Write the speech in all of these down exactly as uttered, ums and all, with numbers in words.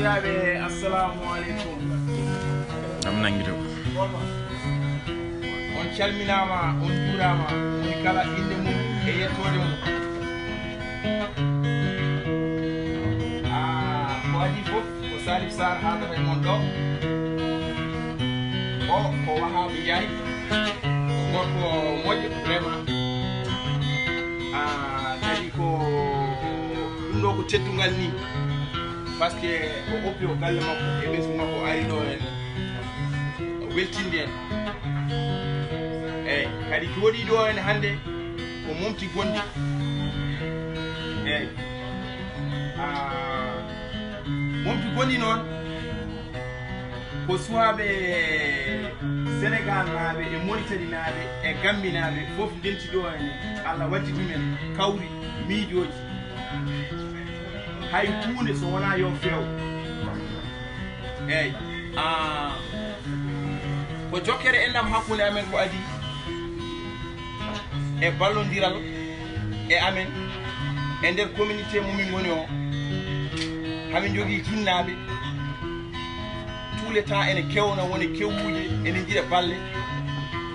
Bandiraɓe, assalamu aleykum. Ɗam nangi to. On calminama, on juurama, moni kala inde mum e yettode mum. Ah, ko adi fof, ko Salif Sarr haalata e mon ɗo. O ko Wahaba Ndiaye, ko gorko moƴƴo, vraiment. Ah, kadi ko ɗum ɗo ko teddungal ni. Parce que o oppi o galle makko e ɓesngu makko, ari ɗo en, o weltinde en. Eyyi, kadi jooɗi ɗo en hannde ko momti gonɗi. Eyyi. Ah, momti gonɗi noon, ko suwaaɓe Senegal naaɓe e Mauritanie naaɓe e Gambie naaɓe fof ndenti ɗo en. Allah waddi ɗumen kawri miijooji. Hay huunde so wonaa yo feew. Eyyi. Ah, ko jokkere enɗam hakkunde amen ko adi e ballondiral e amen e nder communauté mo min ngoni o. Hamin jogii jinnaaɓe. Tous les temps ene kewna, woni kewuuje, ene njiɗa balle.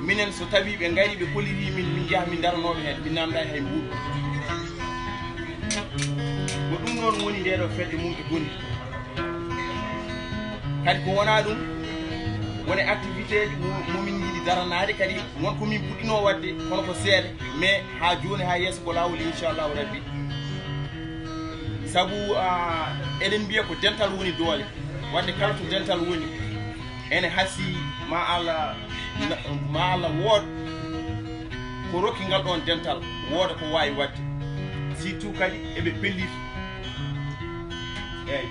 Minen, so tawi ɓe ngari, ɓe kolliri min, min njaha, min ndaranooɓe heen, min naamndaani hay mbuuɗu. Ko ɗum noon woni ndee ɗo fedde mum e gonɗi. Kadi ko wonaa ɗum, woni activité ji mo, mo min njiɗi daranaade, kadi won ko min puɗɗinoo waɗde, kono ko seeɗa, mais haa jooni, haa yeeso ko laawol, inchallahu rabbi. Sabu, ah, eɗen mbiya ko dental woni doole. Wadde kala to dental woni, ene hasii ma Allah, ma Allah wood ko rokki ngal ɗon dental, wooda ko waawi waɗde. Surtout kadi eɓe pelliti. Eyyi.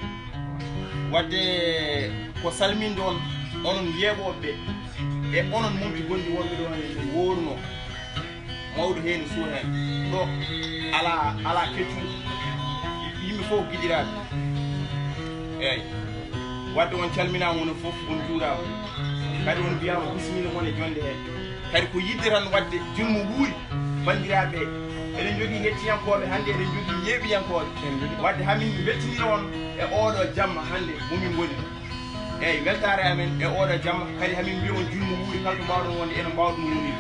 Wadde ko salminde on, onon yeeɓooɓe ɓe, e onon momti gonɗi wonɓe ɗo e wooruno. Mawɗo heen, suuɗ heen. Ɗo alaa, alaa keccum. Yimɓe fof giɗiraaɓe. Eyyi. Wadde on calminaama, onon fof on njuuraama. Kadi on mbiyaama bisimilla mon e jonnde heen. Kadi ko yiɗde tan wadde julmu wuuri, banndiraaɓe. Eɗen njogii hettiyankooɓe hannde, eɗen njogii yeeɓiyankooɓe. Wadde hamin mbeltinira on e ooɗo jamma hannde mo min ngoni. Eyyi, weltaare amen e oɗo jamma, kadi hamin mbiya on julmu wuuri, kala to mbaawɗon wonde, enen mbaawa ɗum wonirde.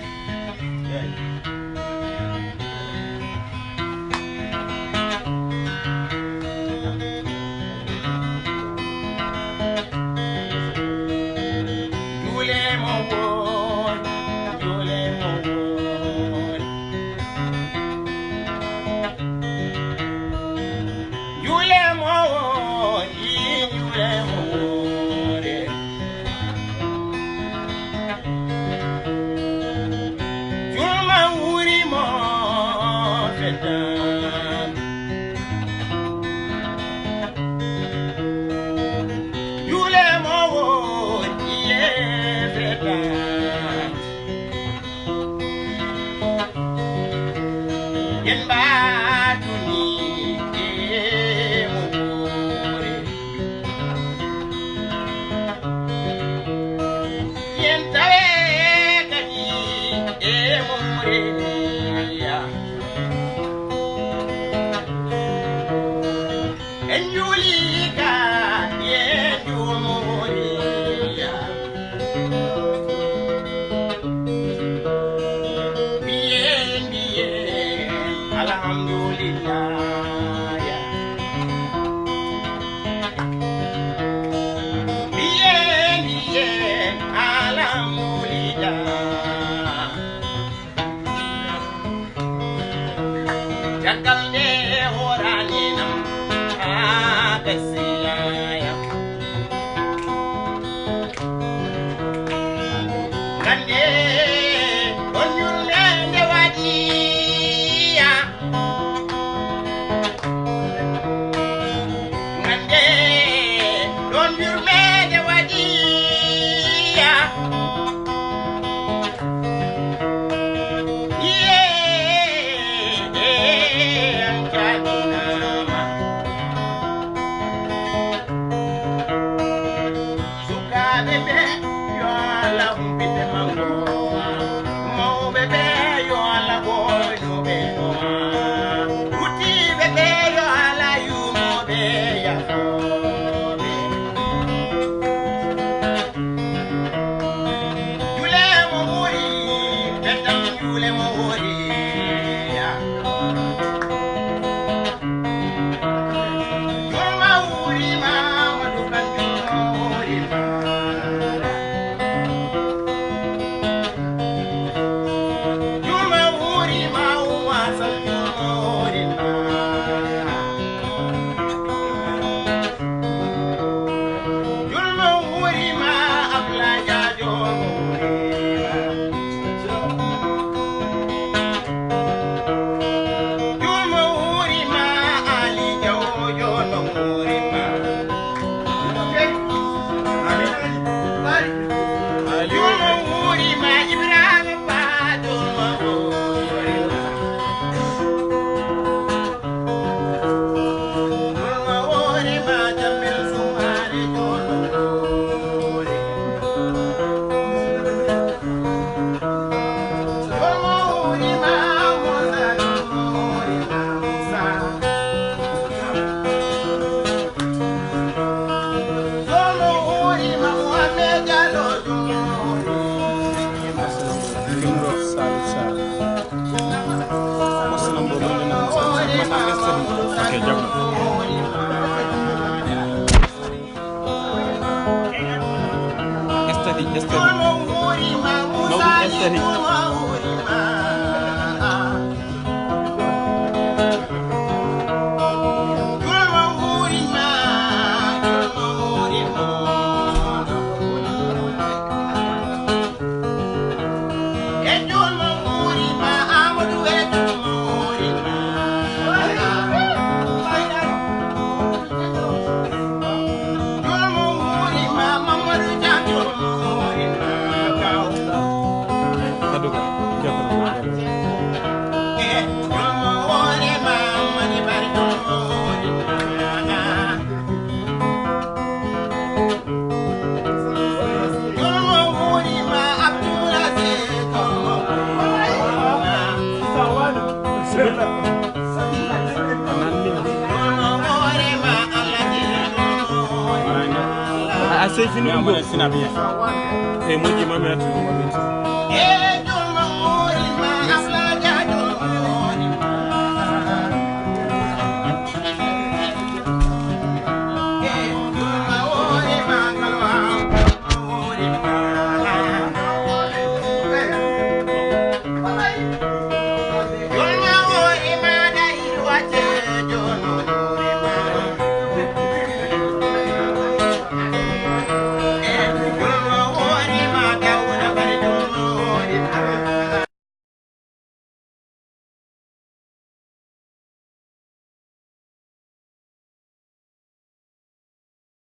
Eyyi. Juule mo woon, juule mo woon. Juule mo woon, ii, juule mo woore. Julma wuuri mo feddan. Juule mo woon, ii, feddan. Yen mbaatuni e mo ɓure. Yen tawe kadi e mo ɓure. En njuulii ka yen jumhuriya. Mbiyen, mbiyen, alhamdulillah. Mbiyen, mbiyen, alhamdulillah. Caggal nde hoorani nam haa ɓe siyaya. Ngannde ɗon yurmeende waɗiya. Ngannde ɗon yurmeende waɗiya. Estati, estati. No ɗum estati. A sey fini ɗum ɗo. E moƴƴi mami atu.